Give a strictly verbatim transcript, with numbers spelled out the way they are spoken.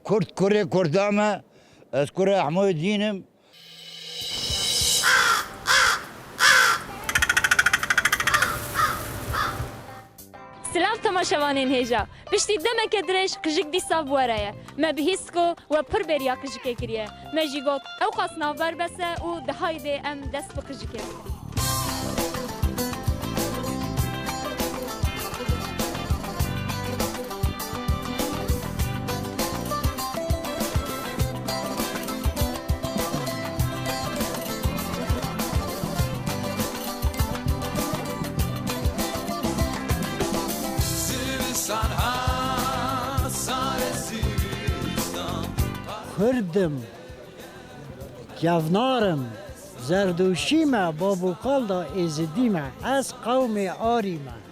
Kurd kurê Kurda me, ez kurê Ehmoyê Dîn im. Silav temaşevanên hêja. Piştî demeke dirêj qijik dîsa bi we re ye. Me bihîst ku we pir bêriya qijikê kiriye. Me jî got, ewqas navber bes e û di haydê em dest bi qijikê bikin. Kurd im, kevnar im, Zerdûşî me, bab û kal da Êzidî me, ez qewmê Arî me.